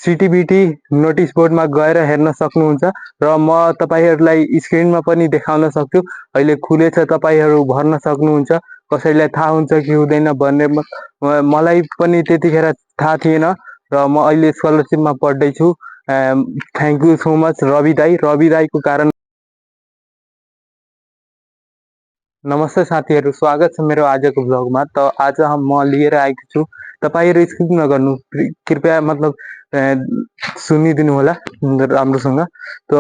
सिटिबिटी notice बोर्डमा गएर हेर्न सक्नुहुन्छ र म तपाईहरुलाई स्क्रिनमा पनि देखाउन सक्छु। अहिले खुलेछ, तपाईहरु भर्न सक्नुहुन्छ। कसैलाई थाहा हुन्छ कि हुँदैन भन्ने मलाई पनि त्यतिखेर थाहा थिएन र म अहिले स्कलरशिपमा पढ्दै छु। Thank you so much Ravi दाईको कारण। नमस्ते साथीहरु, स्वागत छ मेरो आजको भ्लगमा। त आज म लिएर आएको छु, तपाईहरु स्किप नगर्नु कृपया, सुनिदिनु होला राम्रोसँग। त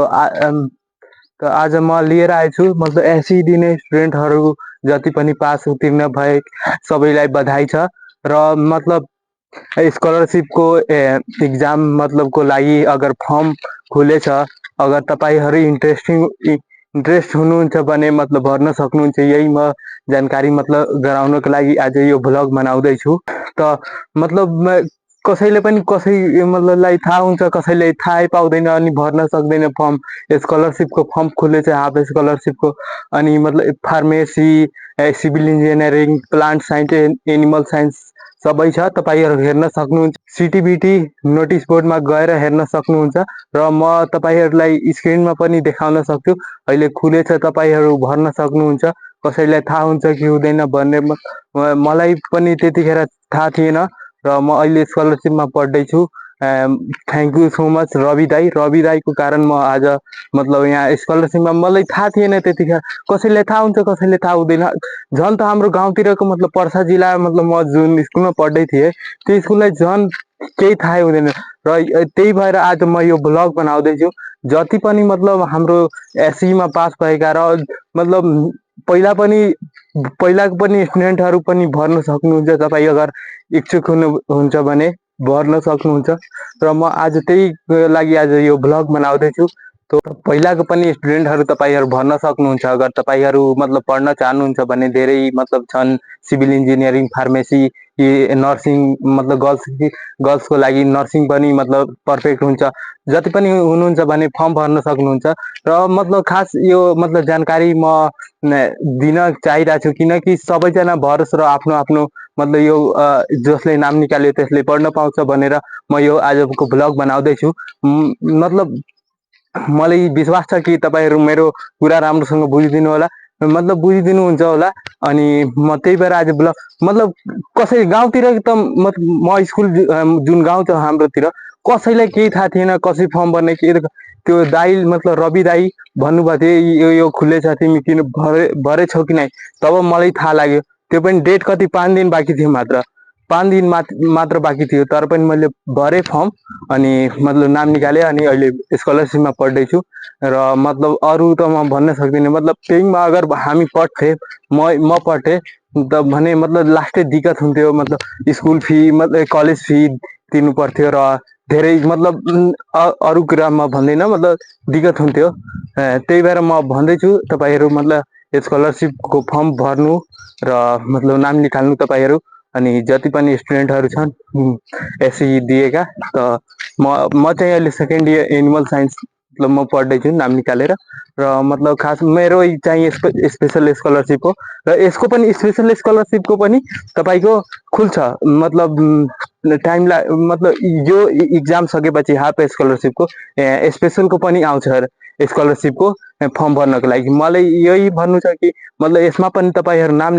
आज म लिएर आएको छु, एसई दिने स्टुडेन्टहरु जति पनि पास उत्तीर्ण भए सबैलाई बधाई छ। र स्कलरशिपको एक्जाम को लागि अगर फर्म खुलेछ, अगर तपाईहरु इन्ट्रेस्ट हुनुहुन्छ भने भर्न सक्नुहुन्छ। यही म जानकारी गराउनको लागि आज यो भ्लग बनाउँदै छु। त कसैले पनि लाई थाहा हुन्छ, कसैले थाहै पाउँदैन अनि भर्न सक्दैन फर्म। स्कलरशिपको फर्म खुलेछ, हाफ स्कलरशिपको। अनि pharmacy, civil engineering, plant science, animal science सबै छ। तपाईहरु हेर्न सक्नुहुन्छ, सिटिबिटी नोटिस बोर्डमा गएर हेर्न सक्नुहुन्छ र म तपाईहरुलाई स्क्रिनमा पनि देखाउन सक्छु। अहिले खुलेछ, तपाईहरु भर्न सक्नुहुन्छ। कसैलाई थाहा हुन्छ कि हुँदैन भन्ने मलाई पनि त्यतिखेर थाहा थिएन र म अहिले स्कलरशिपमा पढ्दै छु। Thank you so much Ravi दाईको कारण म आज यहाँ स्कलरशिपमा। मलाई थाहा थिएन त्यतिखेर, कसैलाई थाहा हुन्छ कसैलाई थाहा हुँदैन। झन् त हाम्रो गाउँतिरको पर्सा जिल्ला म जुन स्कुलमा पढ्दै थिएँ त्यो स्कुललाई झन् केही थाहै हुँदैन र त्यही भएर आज म यो भ्लग बनाउँदै छु। जति पनि हाम्रो एसईमा पास भएका र पहिलाको पनि स्टुडेन्टहरु पनि भर्न सक्नुहुन्छ। तपाई अगर इच्छुक हुनुहुन्छ भने भर्न सक्नुहुन्छ र म आज त्यही लागि आज यो भ्लग बनाउँदै छु। तो पहिलाको पनि स्टुडेन्टहरु तपाईहरु भर्न सक्नुहुन्छ। अगर तपाईहरु पढ्न चाहनुहुन्छ भने धेरै छन्। सिभिल इन्जिनियरिङ, फार्मेसी, नर्सिङ, गर्ल्सको लागि नर्सिङ पनि पर्फेक्ट हुन्छ। जति पनि हुनुहुन्छ भने फर्म भर्न सक्नुहुन्छ। र खास यो जानकारी म दिन चाहिरहेको छु, किनकि सबैजना भरोस् र आफ्नो आफ्नो यो जसले नाम निकाल्यो त्यसले पढ्न पाउँछ भनेर म यो आजको भ्लग बनाउँदै छु। मलाई विश्वास छ कि तपाईहरु मेरो कुरा राम्रोसँग बुझिदिनु होला, बुझिदिनुहुन्छ होला। अनि म त्यही भएर आज ब्लग कसै गाउँतिर त म स्कुल जुन गाउँ छ हाम्रोतिर कसैलाई केही थाहा थिएन, कसै फर्म भर्ने के त्यो दाई रवि दाई भन्नुभएको थियो यो खुलेछ, तिमी किन भरेछौ कि नै? तब मलाई थाहा लाग्यो। त्यो पनि डेट कति 5 दिन बाँकी थियो, मात्र 5 दिन मात्र बाँकी थियो। तर पनि मैले भरे फर्म अनि नाम निकाले अनि अहिले स्कलरशिपमा पढ्दै छु। र अरू त म भन्न सक्दिनँ। त्यहीमा अगर हामी पढ्थे, म पढ्थे त भने लास्टै दिक्कत हुन्थ्यो। स्कुल फी, कलेज फी तिर्नु पर्थ्यो र धेरै अरू कुरा म भन्दिनँ, दिक्कत हुन्थ्यो। त्यही भएर म भन्दैछु तपाईहरु स्कलरशिपको फर्म भर्नु र नाम निकाल्नु तपाईहरु। अनि जति पनि स्टुडेन्टहरु छन् एसई दिएका, त म चाहिँ अहिले सेकेन्ड इयर एनिमल साइन्स म पढ्दै छु नाम निकालेर। र खास मेरो चाहिँ स्पेशल स्कलरशिप हो र यसको पनि स्पेशल स्कलरशिपको पनि तपाईको खुल्छ। टाइम यो एक्जाम सकेपछि हाफ स्कलरशिपको स्पेशलको पनि आउँछ स्कलरशिपको फर्म भर्नको लागि। मलाई यही भन्नु छ कि यसमा पनि तपाईहरु नाम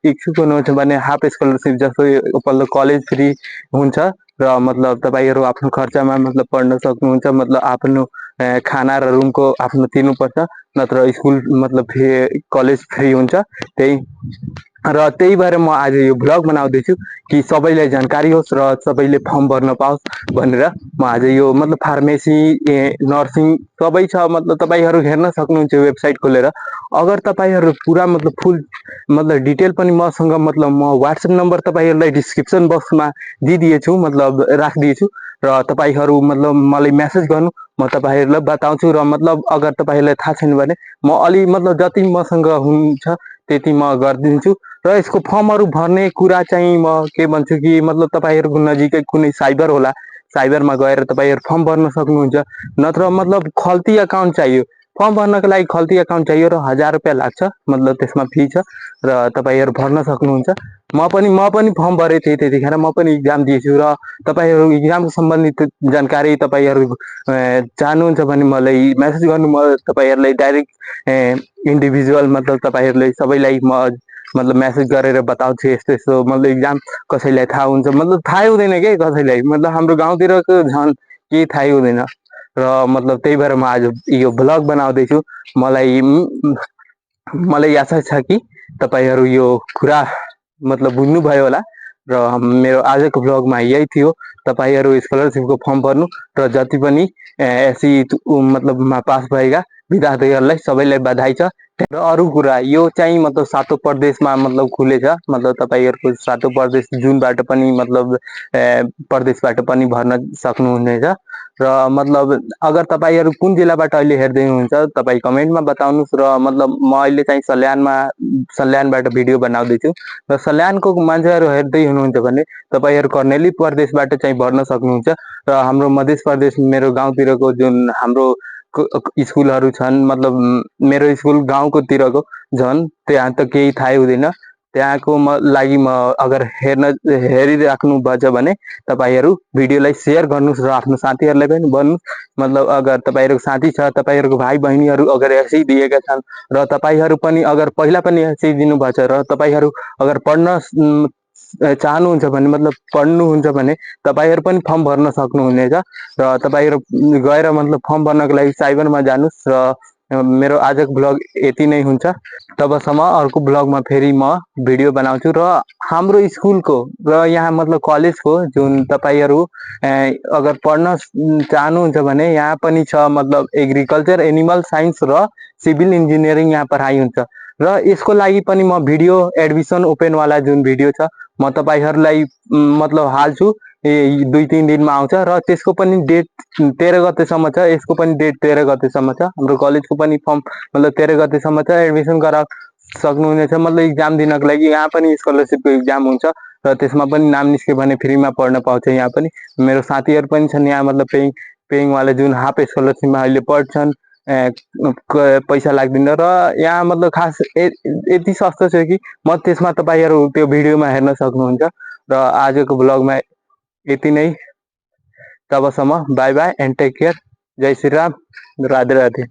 इच्छुक हुनुहुन्छ भने हाफ स्कलरशिप जस्तो कलेज फ्री हुन्छ र तपाईहरु आफ्नो खर्चमा पढ्न सक्नुहुन्छ। आफ्नो खाना र रुमको आफ्नो तिर्नुपर्छ, नत्र स्कुल कलेज फ्री हुन्छ। त्यही भएर म आज यो भ्लग बनाउँदै छु कि सबैलाई जानकारी होस् र सबैले फर्म भर्न पाओस् भनेर म आज यो फार्मेसी, नर्सिङ सबै छ। तपाईहरु हेर्न सक्नुहुन्छ वेबसाइट खोलेर। अगर तपाईहरु पुरा फुल डिटेल पनि मसँग म व्हाट्सएप नम्बर तपाईहरुलाई डिस्क्रिप्सन बक्समा दिइदिएछु, राखिदिएछु र तपाईहरु मलाई मेसेज गर्नु, म तपाईहरुलाई बताउँछु। र अगर तपाईहरुलाई थाहा छैन भने म अलि जति मसँग हुन्छ त्यति म गर्दिन्छु। र यसको फर्महरु भर्ने कुरा चाहिँ म के भन्छु कि तपाईहरुको नजिकै कुनै साइबर होला, साइबरमा गएर तपाईहरु फर्म भर्न सक्नुहुन्छ। नत्र खल्ती अकाउन्ट चाहियो, फर्म भर्नको लागि खल्ती एकाउन्ट चाहियो र 1000 रुपियाँ लाग्छ, मतलब त्यसमा फी छ र तपाईँहरू भर्न सक्नुहुन्छ। म पनि फर्म भरेको थिएँ त्यतिखेर, म पनि इक्जाम दिएछु र तपाईँहरू इक्जाम सम्बन्धित जानकारी तपाईँहरू चाहनुहुन्छ भने मलाई मेसेज गर्नु, म तपाईँहरूलाई डाइरेक्ट इन्डिभिजुअल मतलब तपाईँहरूले सबैलाई म मतलब मेसेज गरेर बताउँछु यस्तो यस्तो, मतलब इक्जाम कसैलाई थाहा हुन्छ, मतलब थाहै हुँदैन के कसैलाई, मतलब हाम्रो गाउँतिरको झन् केही थाहै हुँदैन र मतलब त्यही भएर म आज यो भ्लग बनाउँदैछु। मलाई मलाई आशा छ कि तपाईँहरू यो कुरा मतलब बुझ्नुभयो होला र मेरो आजको भ्लगमा यही थियो। तपाईँहरू स्कलरसिपको फर्म भर्नु र जति पनि एससी मतलब पास भएका विद्यार्थीहरूलाई सबैलाई बधाई छ। र अरू कुरा यो चाहिँ मतलब 7औं प्रदेशमा मतलब खुलेछ, मतलब तपाईँहरूको 7औं प्रदेश जुनबाट पनि मतलब प्रदेशबाट पनि भर्न सक्नुहुनेछ र मतलब अगर तपाईँहरू कुन जिल्लाबाट अहिले हेर्दै हुनुहुन्छ तपाईँ कमेन्टमा बताउनुहोस् र मतलब म अहिले चाहिँ सल्यानबाट भिडियो बनाउँदैछु र सल्यानको मान्छेहरू हेर्दै हुनुहुन्छ भने तपाईँहरू कर्णाली प्रदेशबाट चाहिँ भर्न सक्नुहुन्छ र हाम्रो मध्य प्रदेश मेरो गाउँतिरको जुन हाम्रो स्कुलहरू छन्, मतलब मेरो स्कुल गाउँकोतिरको झन् त्यहाँ त केही थाहै हुँदैन। त्यहाँको लागि म अगर हेरिराख्नु भएछ भने तपाईँहरू भिडियोलाई सेयर गर्नुहोस् र आफ्नो साथीहरूलाई पनि भन्नुहोस्। मतलब अगर तपाईँहरूको साथी छ, तपाईँहरूको भाइ बहिनीहरू अगर एससी दिएका छन् र तपाईँहरू पनि अगर पहिला पनि एससी दिनुभएको छ र तपाईँहरू अगर पढ्न चाहनुहुन्छ भने मतलब पढ्नुहुन्छ भने तपाईँहरू पनि फर्म भर्न सक्नुहुनेछ र तपाईँहरू गएर मतलब फर्म भर्नको लागि साइबरमा जानुहोस् र मेरो आजको भ्लग यति नै हुन्छ। तबसम्म अर्को भ्लगमा फेरि म भिडियो बनाउँछु र हाम्रो स्कुलको र यहाँ मतलब कलेजको जुन तपाईँहरू अगर पढ्न चाहनुहुन्छ भने यहाँ पनि छ, मतलब एग्रिकल्चर, एनिमल साइन्स र सिभिल इन्जिनियरिङ यहाँ पढाइ हुन्छ र यसको लागि पनि म भिडियो एडमिसन ओपनवाला जुन भिडियो छ म तपाईँहरूलाई मतलब हाल्छु, 2-3 दिनमा आउँछ र त्यसको पनि डेट 13 गतेसम्म छ, यसको पनि डेट 13 गतेसम्म छ। हाम्रो कलेजको पनि फर्म मतलब 13 गतेसम्म छ, एडमिसन गरा सक्नुहुनेछ। मतलब इक्जाम दिनको लागि यहाँ पनि स्कलरसिपको इक्जाम हुन्छ र त्यसमा पनि नाम निस्क्यो भने फ्रीमा पढ्न पाउँछ। यहाँ पनि मेरो साथीहरू पनि छन् यहाँ, मतलब पेइङवाला जुन हाफ स्कलरसिपमा अहिले पढ्छन्, पैसा लाग्दैन र यहाँ मतलब खास यति सस्तो छ कि म त्यसमा तपाईँहरू त्यो भिडियोमा हेर्न सक्नुहुन्छ र आजको भ्लगमा यति नै। तबसम्म bye bye and take care. जय श्री राम, राधे राधे।